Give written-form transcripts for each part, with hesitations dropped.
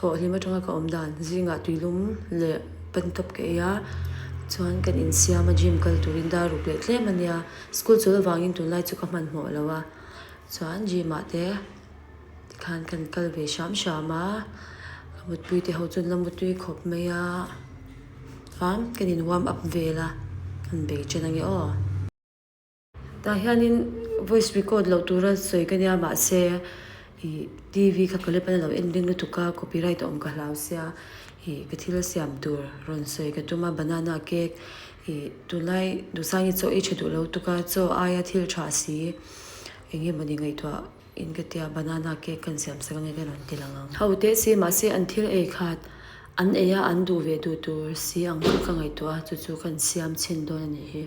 Thawh hlim atanga ka awm dan zingah tuilum leh pantop ka ei a chuan kan insiam a gym kal turin dar ruk leh tlem a nia school chawlh avangin tunlai chu ka hmanhmawh lo a chuan gym ah te tikhan kan kal ve hram hram a ka mutpui te ho chu an la mutui khawp mai a chuan kan in warm up vel a kan bei ṭan ange aw. Tah hianin voice record loh tura sawi ka nia mahse ih TV kha ka lepan a lo en ring lutuk a copyright a awm ka hlau sia ih ka thil siam tur rawn sawi ka tum a banana cake ih tunlai duhsang hi chaw ei tha duh lo tuk a chaw aia thil tha si eng nge mawni ngaihtuah in ka tia banana cake kan siam sak ange ka rawn ti lang ang. Ho teh si mahse an thil ei khat an ei a an duh ve duh tur si ang kha ka ngaihtuah a chu chu kan siam chhin dawn a nih hi.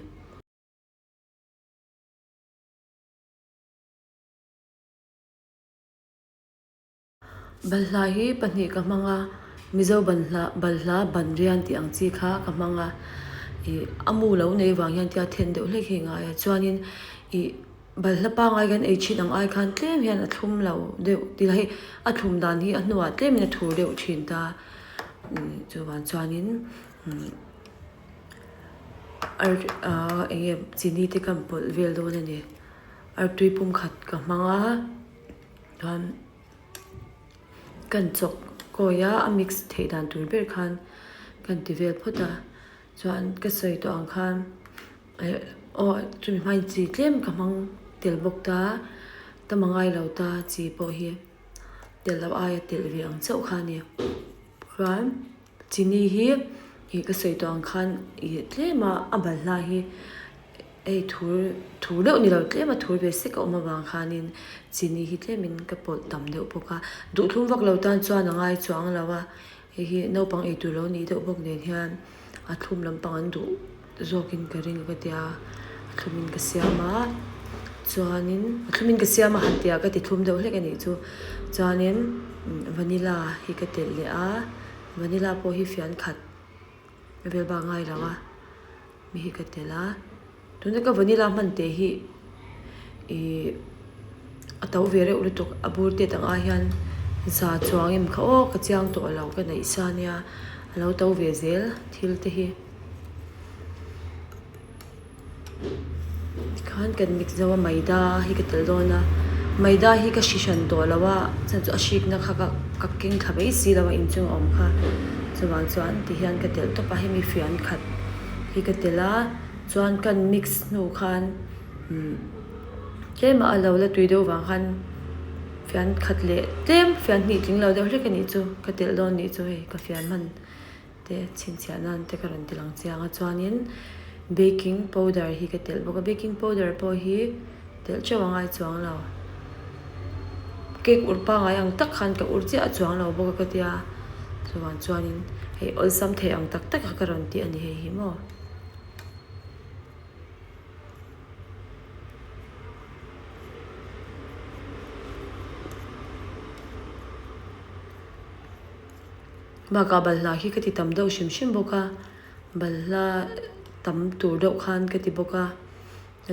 Balhla hi pahnih ka hmang a, Mizo banhla balhla banrian tih ang chi kha ka hmang a, ih a mu lo nei vang hian tia then deuh hlek hi a ngai a, chuanin ih balhla pangngai kan ei thin ang ai khan tlem hian a thlum lo deuh tih lah hi a thlum dan hi a hnuah tlemin a thur deuh thin ta, chuvang chuanin. Ar eng nge chini te kan pawlh vel dawn a ni artui pum khat ka hmang a chuan kan chawk kawi a a mix theih dan tur ber khan kan ti vel phawt a chuan ka sawi tawh ang khan eh aw chumi hmain chi tlem ka hmang tel bawk ta tam a ngai lo ta chi pawh hi tel loh aia telh ve ang chauh kha a ni chuan. Chini hi ih ka sawi tawh ang khan ih tlem a a balhla hi hei thur thur deuh ni lo tlem a thur ve sek a awm avang khanin chini hi tlemin ka pawlh tam deuh bawk a duhthlum vak lo tan chuan a ngai chuang lo a hei hi naupang eitur lo nih deuh bawk nen hian a thlum lampang an duh zawkin ka ring ka tia a thlumin ka siam a chuanin a thlumin ka siam a han tih ah ka ti thlum deuh hlek a nih chu chuanin vanilla hi ka telh leh a vanilla pawh hi fian khat vel bak ngai lo a mi hi ka telh a tuna ka vanilla hman teh hi ihh a to ve reuh lutuk a bur te tang ah hian za chuang em kha aw ka chiang tawh lo ka neih sa nia a lo to ve zel thil te hi. Tikhan kan mix zo a maida hi ka tel dawn a maida hi ka hri hran tawh lo a chhan chu a hrikna kha ka ka keng thla mai si lo a inchung a awm kha chuvang chuan tihian ka telh tawp a hemi fian khat hi ka telh a chuan kan mix hnu khan umm tlem a lo la tui deuh vang khan fian khat leh tlem fian hnih tling lo deuh hlek a nih chu ka telh dawn nih chu hei ka fian hman. Te chhinchhiah nan te ka rawn ti lang chiang a chuanin baking powder hi ka telh bawk a baking powder pawh hi telh teuh a ngai chuang lo cake ur pangngai ang tak khan ka ur chiah a chuang lo bawk a ka tia chuvang chuanin hei awlsam thei ang tak tak a ka rawn tih a ni hei hi maw. Bakah balhla hi ka ti tam deuh hrim hrim bawk a, balhla tam tur deuh khan ka ti bawk a,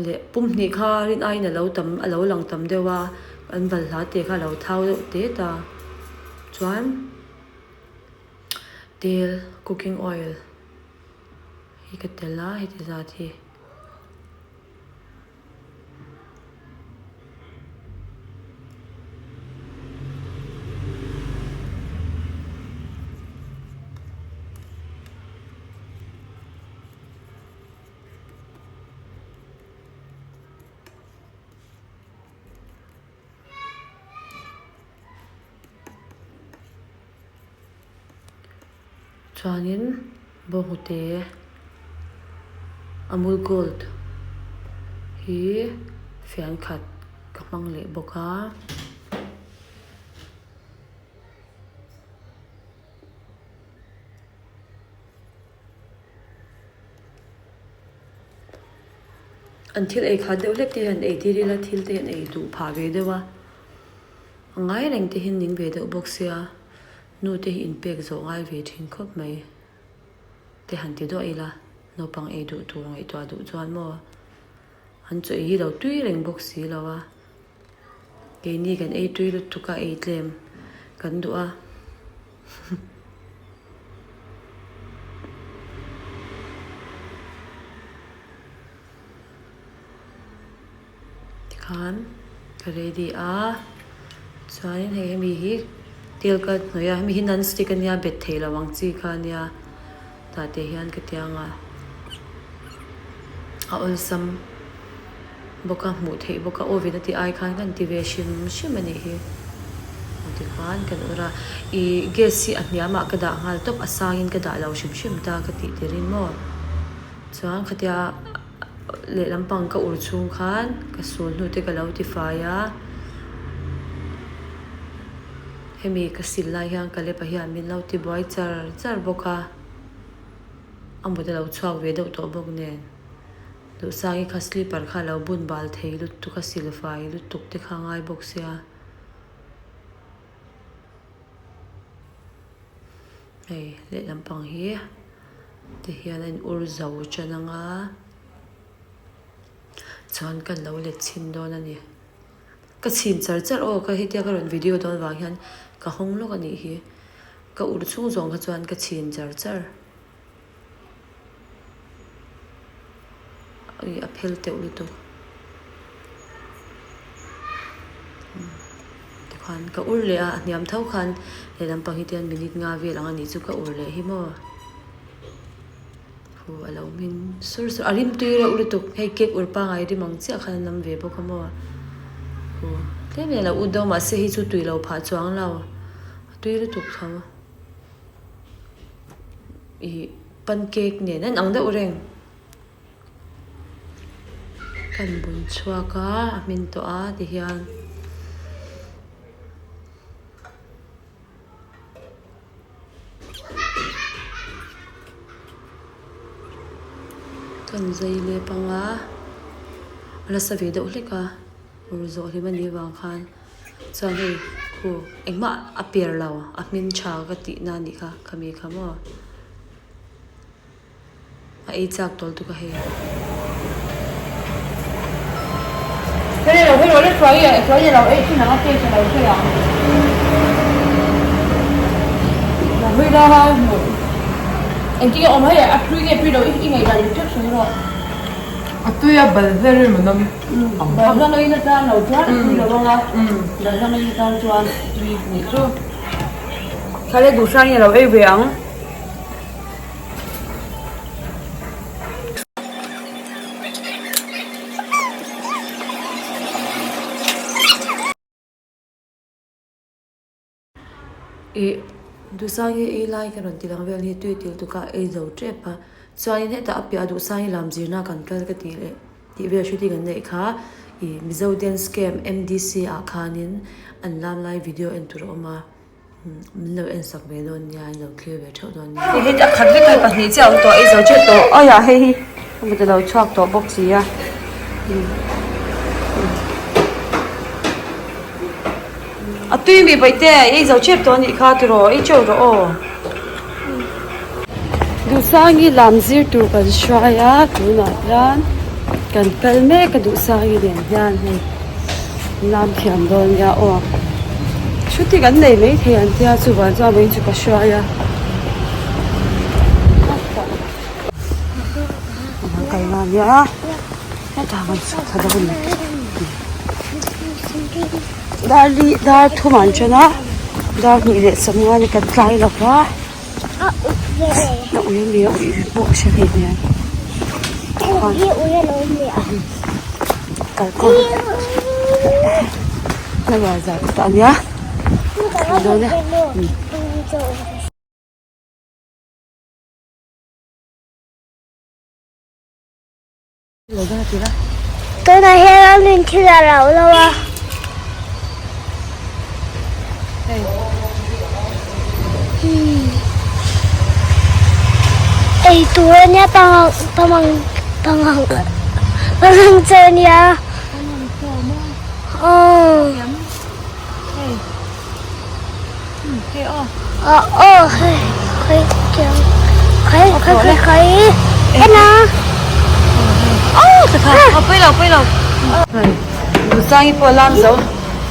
leh pum hnih kha rin aiin a lo tam a lo lang tam deuh a, an balhla te kha a lo thau deuh tet a, chuan tel cooking oil hi ka telh a heti zat hi. Chuanin bawnghnute amul gold hi fian khat ka hmang leh bawk a. An thil ei khat deuh hlek te hian ei tir ila thil te hian ei duh phah ve deuh a a ngai reng te hian ning ve deuh bawk sia. Nu te hi inpek zawh ngai ve thin khawp mai te han ti duah ila, naupang ei duh tur ngaihtuah duh chuan maw an chaw ei hi lo tui reng bawk si lo a, keini kan ei tui lutuk a ei tlem kan duh a. Tikhan ka ready a chuanin hei hemi hi tel ka hnawih a hemi hi non stick ania bet thei lo ang chi kha ania tah te hian ka tiang a a awlsam bawk a hmuh theih bawk a oven a tih ai khan kan ti ve hrim hrim a nih hi tikhan kan ur a ih gas hi a hniamah ka dah nghal tawp a sangin ka dah lo hrim hrim ta ka tih tirin maw chuan khatia. Lehlam pang ka ur chhung khan ka sul hnu te ka lo ti fai a, hemi ka sil lai hian ka lepa hian min lo ti buai char char bawk a, a mut a lo chhuak ve deuh tawh bawk nen Duhsangi kha slipper kha a lo bun bal thei lutuk a sil fai lutuk te kha a ngai bawk sia. Hei lehlam pang hi ti hian a in ur zo tan ang a chuan kan lo let chhin dawn a ni ka chhin char char aw ka hetia ka rawn video dawn vang hian ka hawng lawk a nih hi ka ur chhung zawng kha chuan ka chhin char char. Ui a phel teuh lutuk tikhan ka ur leh a a hniam tho khan lehlam pang hi tian minute nga vel ang anih chu ka ur leh hi maw hu a lo hmin sur sur a rim tui reuh lutuk hei cake ur pangai rim ang chiah khan a nam ve bawk a maw hu tlem in a lo ut deuh mahse hei chu tui lo phah chuang lo a tui lutuk tho. Ih pancake nen an ang deuh reng kan bun chhuak a a hmin tawh a ti hian kan zai lep ang a a nasa ve deuh hlek a ur zawh hlim a nih avang khan. Chuan hei khu engmah a per lo a hmin tha ka tih na anih kha khami kha maw a ei chak tawl tuk a hei. A tui a bal vel rim a nawm. Balhla ngei atan lo chuan a tui lo ang a, balhla ngei atan chuan tui nih chu. Thale duh hrang hi a lo ei ve ang. Ih Duhsangi ei lai ka rawn ti lang vel hi tui til tukah ei zo tep a chuanin hetah a piah Duhsangi lam zirna kan kal ka tih leh tih vel shooting an neih kha ih Mizo Dance Camp M_D_C ah khanin an lam lai video en tur a awm a min lo en sak ve dawn nia in lo clear ve theuh dawn nia. Hei hi a khat vek a pahnih chiah a awm tawh ei zo tep tawh aiah hei hi ka mut a lo chhuak tawh bawk si a. A tui mi paih te ei zo chep tawh anih kha tiraw ei teuh rawh aw. Duhsangi lam zir tur kan hruai a tunah hian kan kal mek a Duhsangi nen hian hei lam thiam dawn nia aw. Shooting an nei maithei an tia chuvang chuan vawiin chu ka hruai a. Kan kalna a nia hetah kan chhuk thla dawn a ni. Dar li dar thum an then a dar hnih leh sawmnga ni kan tlai lo va a ui a ni a ui pawh a hre thei hmel kalkawng darwaza kawtah a nia kan dawn e. Tunah hian ramhlun thil a rauh lo a. Ei tur a nia pangang pangang pangang pangang chaw a nia. Aw. Aw hei khawi khawi khawi khawi en a. Duhsangi pawh a lam zo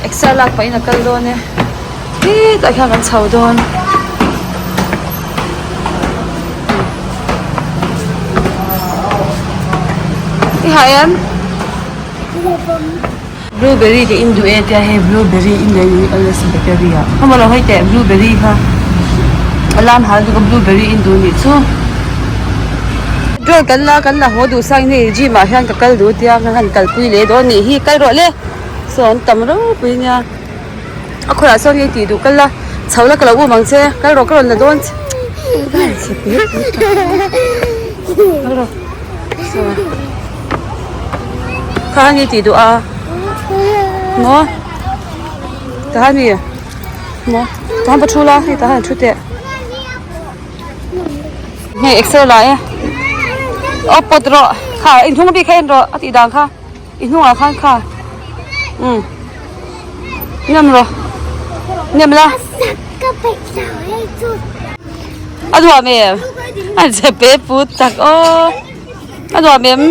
exer lak pahin a kal dawn e khitah khian kan chho dawn. I hah em? Blueberry te in duh e tia hei blueberry in lei i LS bakery ah khawmaw lo hei teh blueberry kha a lam hal duh a blueberry in duh nih chu petrol kan la kan la haw duh sang in hei gym ah hian ka kal duh tia ka han kalpui leh dawn nih hi kal rawh le saw an tam ropui nia a khawiah sawn hei tih duh kal la chho la ka lo um ang che kal rawh ka rawn la dawn che kal rawh. Kha ni tih duh a maw tahan mi maw tahan pa thu la hei tahan thu teh hei exer la e aw pawt rawh kha in hnung bik kha en rawh a tih dan kha i hnungah khan kha um nem rawh nem la a nuam em a che pe put tak aw a nuam em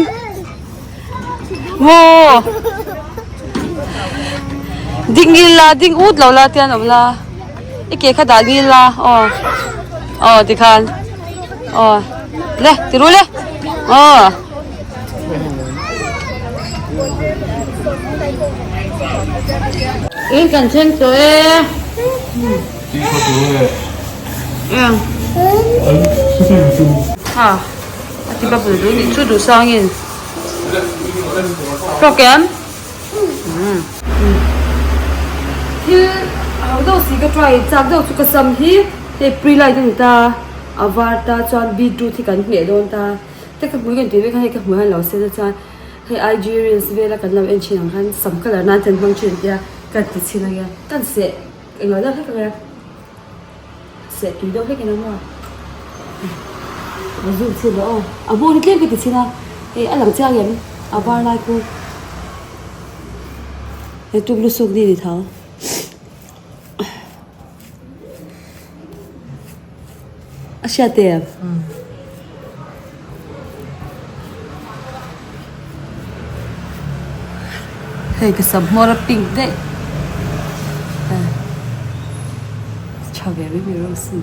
maw ding ngil la ding ut lo la tian awm la i ke kha dah ngil la aw aw tikhan aw le ti ru le aw. In kan thleng tawh e. Eng. Ha. A ti bubble duh nih chu duh sangin. Tawk em? Thil ho deuh si ka try chak deuh chu ka sam hi hei pre light a ni ta a var ta chuan beetroot hi kan hmeh dawn ta. Te ka hmui kan tih vek a hei ka hmui han lo sen a chuan hei IG reels vela kan lo en thin ang khan sam colour nan ten hmang thin tia kan ti chhin ang e kan seh englo deuh hlek ang e seh tui deuh hlek in ang maw a zoom chhin rawh aw a hmawng hi tlem ka ti chhin a hei a lang chiang em a var lai khu hei tuk lusuk ni ni tho. A hriat em? Hei ka sam hmawr a pink daih. Tha ve mai mai rose.